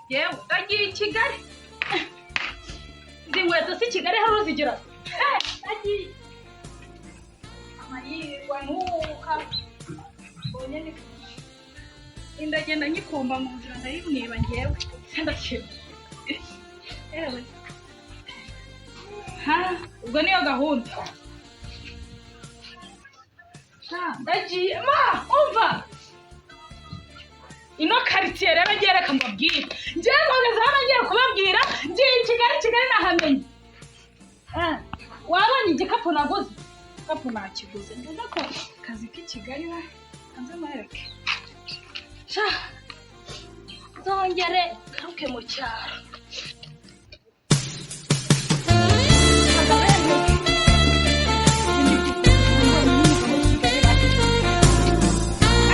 Yewe, ndagiye i Kigali. Izi nkweto si Kigali hari uzigira? Ndagiye amahirwe nuka mbonye ni ndagenda nyikomba mu nzira, ndayimwiba ngewe ndakira. Yewe, ha, ubwo niyo gahunda. Ha, ndagiye ma. Umva, ino karitsiye rero ngiye, reka mbabwire, ngiye mpagaze hano ngiye kubabwira, ngiye i Kigali. Kigali nahamenye. Ah, wabonye igikapu naguze? Igikapu nakiguze, mbona ko akazi k'i Kigali we kanze mwereke. Sha, nzongere ngaruke mu cyaro.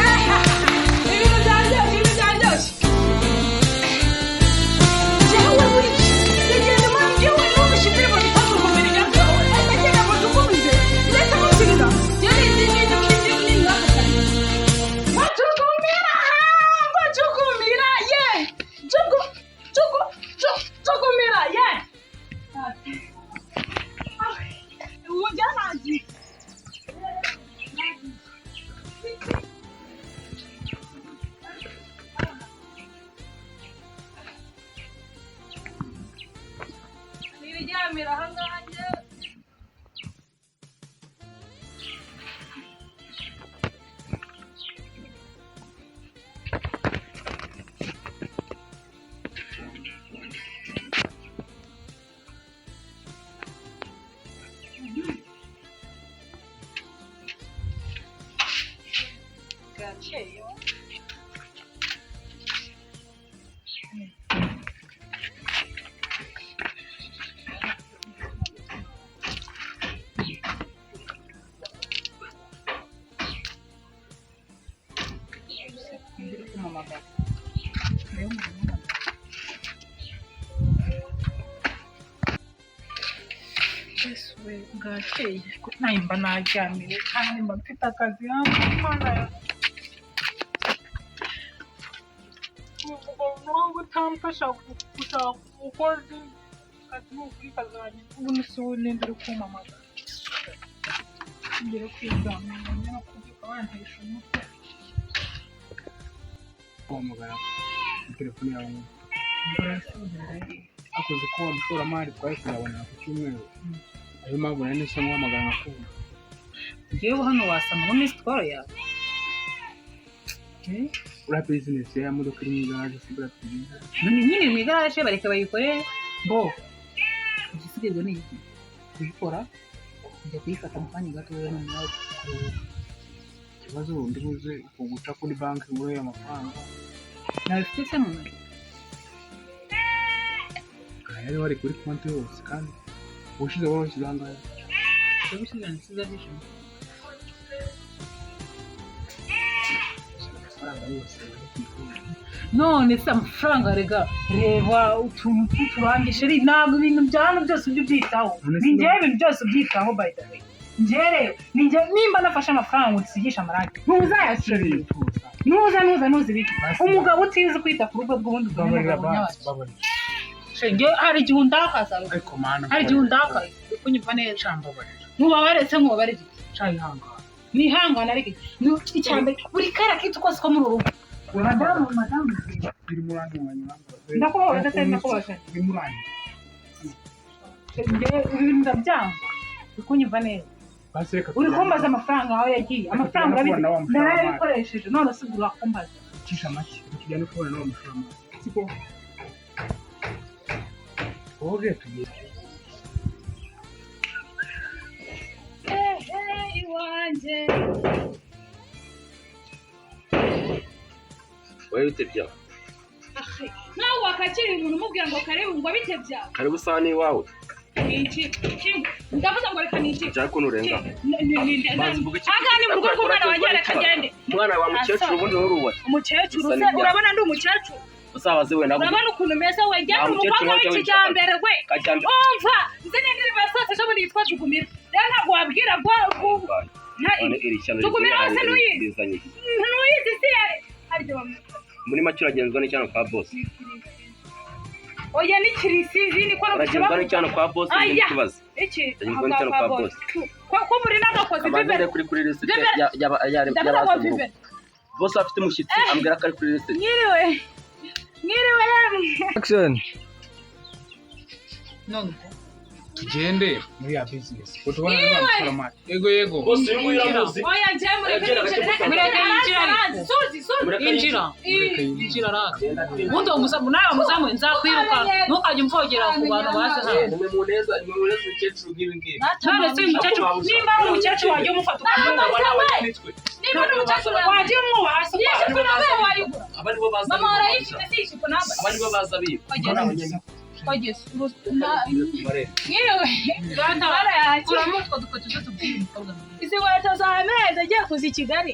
Ibintu byaryoshye, ibintu byaryoshye. Jewe buri ndagenda muri jewe numvise indirimbo zitatu kumenya nyawe, ndagenda ngo dukomeze ndetse mubyinira jewe ndi ndi ndi ndi ndi Wachukumira, wachukumira, ye chuku chuku chukumira ye. Ubu byaragiye. Niryamira ahangaha njyewe. Bwakeye. Uri kumamagara niyo muhamagara. Yesu we, bwakeye nawe, mba naryamiwe kandi mba mfite akazi hano. Mana yanjye, umugabo utamfasha gushaka umukozi, akazi ni ukuri kazajya. Ubu si ubu, ninde uri kumpamagara? Ngere kwiryamira no kubyuka bantesha umutwe. Guhamagara kuri telefone yawe hakoze ko wa mushoramari twari kuzabonana ku cyumweru, ariyo mpamvu nari nise nguhamagara nkakubura. Njyewe hano wasanga missed call yawe. Eh? Uriya business ya modoka iri mu igaraje si buriya tuyizi? None nyine mu igaraje, bareka bayikorere bo. Igisigaye ni iki? Kuyikora. Njya kuyifata mu kanya gato wowe noneho kuruhuka. Ikibazo, ndi buze kuguca kuri banki ngo amafaranga. Nawe ufite se mu ntoki? Aya yari wari kuri konti yose, kandi ubushize wari washyize angahe? Ubushize nsize ijana. Amafaranga yose ari ku ikonti. None se amafaranga, rega reba utuntu tw'uturangi. Chéri, ntabwo ibintu bya hano byose ujya ubyitaho. None se Ni njyewe ibintu byose ubyitaho. By the way, njyewe rero ni njye, nimba nafashe amafaranga ngo nsigishe amarangi, ntuzayashyire. Chéri, tuza. Nuza nuza nuza ibiki? Basi. Umugabo utizi kwita ku rugo rw'ubundi, ubwo ni Babarira. umugabo Basi. nyabaki? Babarira. Shenge, hari igihe undakaza. Ariko Mana. Hari igihe undakaza, uri kunyumva neza? Cambabarira. Nkubabare se? Nkubabare iki? Cayihangana. Nihangana, ariko icya mbere, buri kara kitu kose ko muri uru rugo, madamu, madamu. Biri murantunganya. Ndakubabaza se? Ndakubabaza? Biri murangi. Njyewe ibintu ndabyanga, uri kunyumva neza? Basi reka Uri tujyane. kumbaza amafaranga aho yagiye. Amafaranga tujyane urabizi kubona wa mushoramari. narayabikoresheje, none se ubwo urakumbaza? Cisha make, reka tujyane kubona n'uwo mushoramari, siko wowe tugiye. Ehe, iwanjye. Wowe bite byawe? Nawe wakakiriye umuntu umubwira ngo karibu, ngo bite byawe? Karibu sawa n'iwawe. Ni iki? Ndavuze ngo reka ni iki? Nshaka ukuntu urenga. Banza uvuge iki? Aha ni mu rugo rw'umwana wanjye, reka ngende. Umwana wa mukecuru ubundi wowe urubatse. Umukecuru Bisa se? n'ibyaha. Urabona ndi umukecuru? Uzabaze we ntabwo. Urabona ukuntu meze we? Njye Nta ndi mukecuru umukobwa wajya w'ikijyambere we. Kajyambere. Umva, nzi n'indirimbo yasohotse ejo bundi yitwa Jugumira. Rero ntabwo wabwira ngo None iri shyano Jugumira rivuye wose hanze ntuyizi. rizanye iki? Ntuyizi si harya bamwita Muri make uragenzwa n'icyano kwa boss. Oya, ni kirisizi, niko numvise Uragenzwa bavuga. n'icyano kwa boss, Aya. ngende kubaza. Iki? Ndagenzwa n'icyano kwa boss. Ko muri n'agakozi Kamanzi vivere. kuri lisite Vivere. Ndavuga ngo y'abaza mu rugo. vivere. Boss afite umushyitsi, ambwira ko ari kuri lisite. Mwiriwe, mwiriwe yemwe. Action. None Tugende muri ya business. Utubona niba mushoramari. Yego yego. Boss, uyu nguyu uramuzi. Oya, njye mureke Agera ninjire. gake. Mureke yinjire ariko. Suzi, Suzi. Mureke Injira. Mureke yinjire. Injira rata. Ubundi uwo muzamu, nawe wa muzamu, nzakwiruka, ntukajye umvogera ku bantu baje hano. Nimwe muneza, nimwe muneza umukecuru nk'ibi ngibi. None se uyu mukecuru, nimba ari umukecuru, wajya umufata ukamwubaha. Niba ari umukecuru, Wajya umwubaha se? Iyi jipo nawe wayigura. Aba nibo baza Mama biba. warayifite, si ijipo nambaye. Aba nibo baza biba. Kogeza, kogeza. Mwiriwe. Rata, Mara yanjye. kuramo utwo dukweto tujye tubwire umukobwa mwiza. Izi nkweto za meza agiye kuza i Kigali.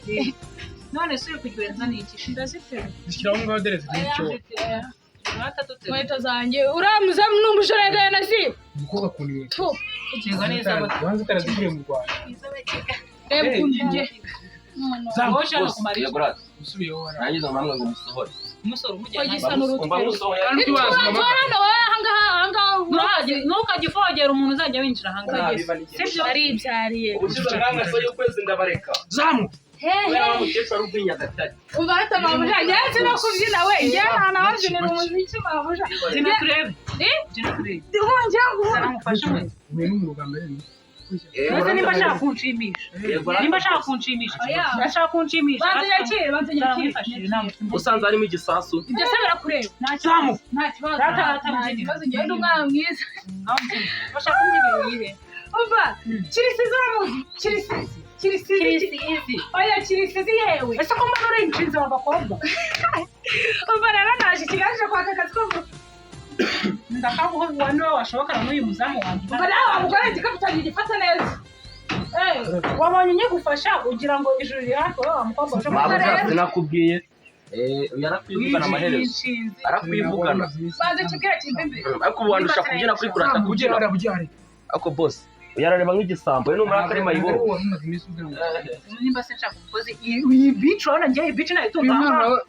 None se uri kugenza ni iki? Ndaziterura. Zishyira aho ngaho, dore ziri icyo. Rata, duterura. Inkweto zanjye, uriya muzamu ni umujura na ziba. Umukobwa akunda inkweto. Tu. Kugeza neza bati. Ubanza utarazikuriye mu Rwanda. Reba ukuntu ngiye. Zamu. Wowe ushaka kumara iki? Yego rata. Usubiyeho wara. Nangiza ngo musohore. Umusore umujyana. Ogisa n'urutwe. Umva musohoye. Kandi ubanza Tuba hano wowe, ahangaha, ahangaha urahazi. Ntukajye ufogera umuntu uzajya winjira ahangaha. Sibyo? Aribyariye. Ubushize bwa so y'ukwezi ndabareka. Zamu. Hehe. Kubera wa mukecuru ari ubw'inyagatare. Umva rata mabuja, njyewe nzi no kubyina we, njyewe nta nababyinira umuziki mabuja. Byina turebe. Eh? Byina turebe. Ndihungiye guhura. Mufashe umwe. Uhuye n'umwuga mbere ni. Maze nimba ashaka kunshimisha. Yego rata. Nimba ashaka kunshimisha. Oya. Ashaka kunshimisha. Banza unyakire, banza unyakire. Nzaramwifashije, ntamutsinde. Usanze harimo igisasu. Ibyo se birakureba? Nta Zamu. kibazo. Nta kibazo. Rata, rata, Nta mubyinire. kibazo, njyewe ndi umwana mwiza. Bashaka kumbyinira iyihe? Umva, kirisizi uramuzi? Kirisizi. Kirisizi. Oya, kirisizi yewe. Ese ko mbona uri inshinzi wa bakobwa? Umva rero, naje i Kigali, nje kwaka akazi ko mu Ndakaguha uwa niwe washobokana n'uyu muzamu wanjye. Umva nawe wa mugore, igikapu cyanjye gifata neza. Eh. Wabonye nyigufasha ugira ngo ijuru riri hafi, wowe wa mukobwa uje. Mabuja, sinakubwiye. Yarakwivugana amaherezo. Inshinzi. Arakwivugana. Banza ukibwire kimve imbere. Ariko ubu wandusha kubyina kuri kurata kubyina. Kubyara bubyare. Ariko boss, yarareba nk'igisambo. Uyu ni umurakare mayibobo. Wari umaze iminsi ugira ngo. Nimba se nshaka umukozi, iyi bici urabona njye iyi bici Uyu nayitunga mwana ahangaha. we,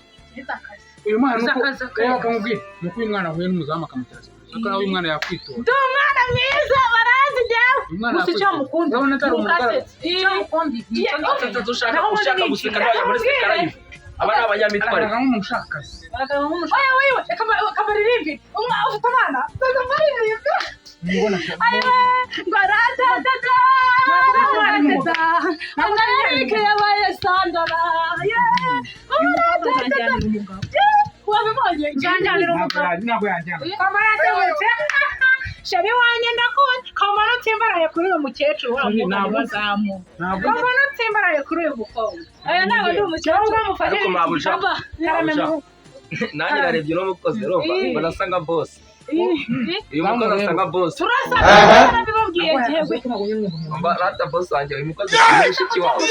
uyu mwana nuko Zaka, zaka. reba akamubwira nuko uyu mwana ahuye n'umuzamu akamutera siporo. Nuko nawe uyu mwana yakwitora. Ndi umwana mwiza, barazi njyewe. Uyu mwana Gusa icyo yakwitora. mukunda Urabona atari umugaragu. icyo mukunda ni icyo ngicyo. Ushaka Naho ubundi ushaka ni guseka inshinzi. ntiwajya muri seka live. Aba ni abanyamitware. Aragaragara nk'umuntu ushaka akazi. Aragaragara nk'umushaka. Oya wewe, reka baririmbe. Umwa ufite abana, baza baririmbe. Mubona Ayiwe, ngo ratatata, ratatata. Amerika yabaye sandara. Yeah. Nzanjyanira umugabo. Wabibonye? Nzanjyanira umugabo. Ntabwo yajyana. Kamara asebutse. Sheri wanjye ndakunda. Kamara utsimbaraye kuri uyu mukecuru wa Sorry, mukobwa ntabwo- bazamu. Ntabwo Kamara utsimbaraye kuri uyu mukobwa. Oya, ntabwo ndi umukecuru. Cyangwa mufashe. Ariko mabuja, Aba. Karame mabuja. mu Nanjye narebye uno mukozi, urumva mbona asa nka boss. Uyu mukozi asa nka boss. Turasa, narabibabwiye njyewe. Umva rata boss wanjye, uyu mukozi ni mushiki wawe.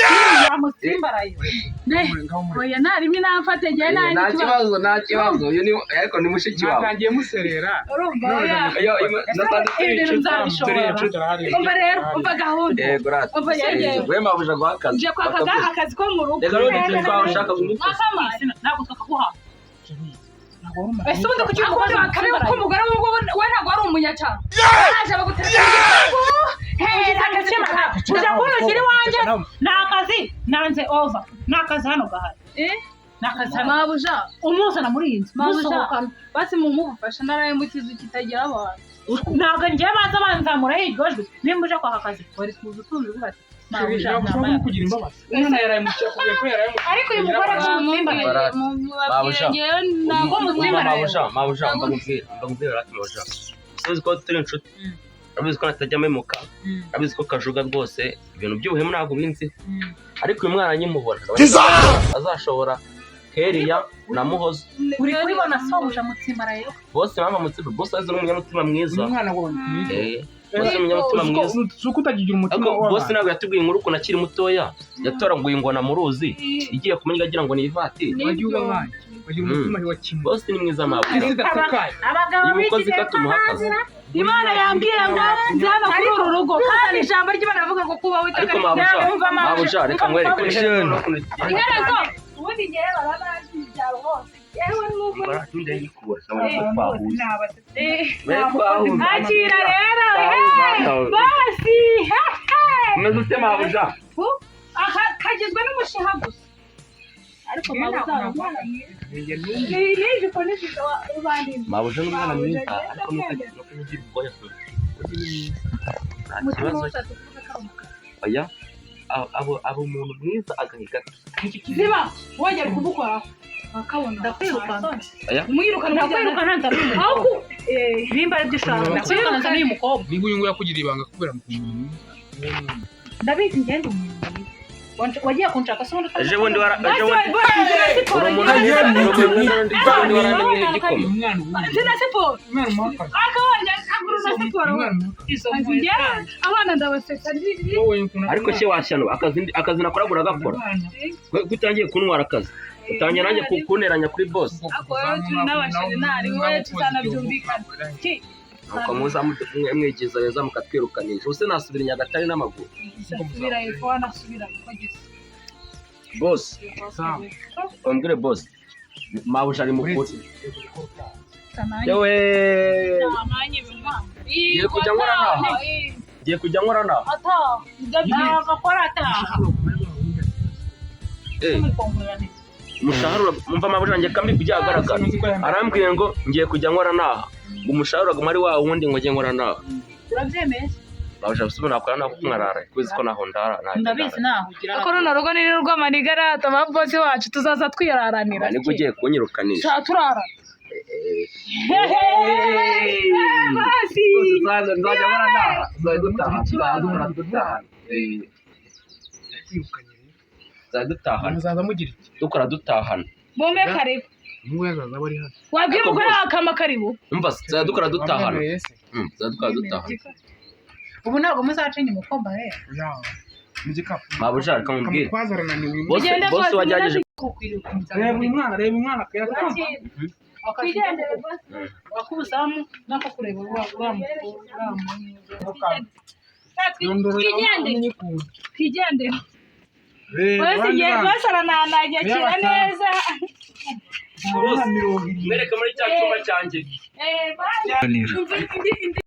yamutsimbaraye. Oya, ntarimo namfate njyewe, nta Nta n'ikibazo. kibazo, nta kibazo. Uyu ni ariko ni mushiki wawe. Mwatangiye muserera. Urumva, oya. Iyo nasanze turi Ibi bintu inshuti. nzabishobora. Turi inshuti, arahari. Umva rero, umva gahunda. Yego rata. Umva yewe. We mabuja guha akazi. Nje kwaka akazi ko mu rugo. Reka none turi twawe ushaka umukozi. Mwakamari. Ntabwo twakaguha. Ntabwo wari umaze Ese ubundi kuki uyu Akundi mukozi wakareba ko wamutsimbaraye? umugore w'ubwo we ntabwo wari umunyacyaro. Araje bagutera igikapu. Ugize akazi ujya kuntukira iwanjye. Ni akazi nanze over. Ni akazi hano gahari. Eh? Ni akazi hano. Mabuja, Umuzana muri iyi nzu. mabuja. Musohokana. Basi mumubufasha naraye mu kizu kitagira abantu. Ntabwo njyewe baza banzamura hiryo jwi. Nimba uje kwaka akazi wari kuza utuje uvuga ati mabuja Ntabwo ushobora nama kugira imbabazi. Umwana yaraye mu cyaha, kubera ko yaraye mu Ariko uyu mugore Mumubwire, Barati. mubabwire Mabuja. njyewe ntabwo Umva mabuja, mabuja, mbamubwire, mbamubwire rata mabuja. Uzi ko turi inshuti. Urabizi ko natajya memuka. Urabizi ko kajuga rwose ibintu by'ubuhemu ntabwo binzi. Ariko uyu mwana nkimubona azashobora Keriya na Muhoza. Uri kubibona sobuja mutsimbaraye. Bose mama mutsibe, bose azi n'umunyamutima mwiza. Uyu mwana ngo ni Eh, bose ni umunyamutima mwiza. Si uko utakigira umutima Ariko bose w'abantu. ntabwo yatubwiye inkuru ukuntu akiri mutoya yatoraguye ingona mu ruzi igiye kumenya agira ngo ni ivatiri. Wagiye uba nkanjye. Wagira umutima wa kimwe. Bose ni mwiza mabuja. Isi idasakaye. Abagabo Uyu mukozi b'iki gihe katumuha akazi. Imana yambwiye ngo nzaba kuri uru rugo, kandi ijambo ry'Imana rivuga ngo kubaho iteka. Ariko mabuja, Umva mabuja, reka nkwereke. Iherezo ubundi ngewe baranazi mu byaro hose. Yewe n'ubwo Mbara tunde yikubura nabona ko twahuye. Eh, We twahuye. akira rero he basi he Umeze ute mabuja? Aka kagizwe n'umushiha gusa, ariko mabuja umwana mwiza. Njye n'umwe. Iyi ni ijipo n'ijipo rubandimwe. Mabuja ni umwana mwiza, ariko nuko nuko ugira ubwoya. Nta Umutima kibazo. wose atukuza kamuka. Oya. Abo umuntu mwiza agahiga. Ziba wongera kumukoraho bakabona. Ndakwirukana. Oya. Umwirukana. Ndakwirukana nzana uyu Aho mukobwa. ku eh Nimba aribyo ushaka, ndakwirukana nzana uyu mukobwa. Niba uyu nguyu yakugiriye ibanga kubera ngo umuntu mwiza, uwo mwana. Ndabizi, ngende umuntu mwiza. Wagiye kunshaka se ubundi? Ejo bundi wara ejo bundi basi uri siporo. umuntu mwiza, uri umuntu mwiza, ejo bundi warananiye igikoma. Uyu mwana ubundi. Zina siporo. Umwana umuha akazi. Akabonye agura na siporo. Umwana umuha akazi. Izo Njye nkweto. abana ndabasetsa. Wowe ukuntu Ariko se washyano akazi nakoraga uragakora? Ko utangiye kuntwara akazi, utangiye nanjye kunteranya kuri boss. Ako wowe turi n'abasherenari, wowe tuzanabyumvikana. Ki? Nuko muza mwigiza beza mukatwirukanisha, ubuse nasubira i Nyagatare n'amaguru. Subira hepfo, wanasubira uko gisa. Boss, umbwire boss, mabuja ari mukuru. Yewe, ngiye kujya nkora naha, ngiye kujya nkora naha. Ataha. Ntabwo akora ataha. Eh, umushahara umva mabuja njye kambi kujya ahagaragara, arambwiye ngo ngiye kujya nkora naha, ngo umushahara uraguma ari wa wundi, ngo njye nkora naha. Urabyemeye? Mabuja, ubu nakora naho kuko nkarara kuzi ko naho ndara ntacyo. Ndabizi. Ndara. Naho ugira. Ako runo rugo ni rw'amanigarata ba bosi wacu, tuzaza twiraranira. Nibwo ugiye kunyirukanisha? Sha turara. Basi. Nzajya nkora naha, tuzajya dutaha, tuzajya dukora dutahana. Eh, tuzajya dutahana. Muzaza mugira iki? Dukora dutahana. Bombe karibu. Uyu nguyu azaza aba ari hano. Wabwiye Ariko umugore boss. wawe akama karibu. Umva se, tuzajya dukora dutahana. Wamwemereye se? Tuzajya dukora dutahana. Ubu ntabwo muzaca inyuma ukomba rero. Oya. Mu gikapu. Mabuja, reka mubwire. Kamutwaza arananiwe. Boss, Tugende boss boss, wagerageje. Ukwiriye kumuzana. Reba uyu mwana, reba umwana akayatanga. Twigendere boss. Wakubuzamu nako kureba uriya mukobwa, uriya Yondoro Twigendere. Twigendere. Reba Boss abandi ngiye bana. boss arananajya akira Reba neza. Boss, 70. mwereke muri cya cyumba cyanjye. Eh, bye. Indi indi.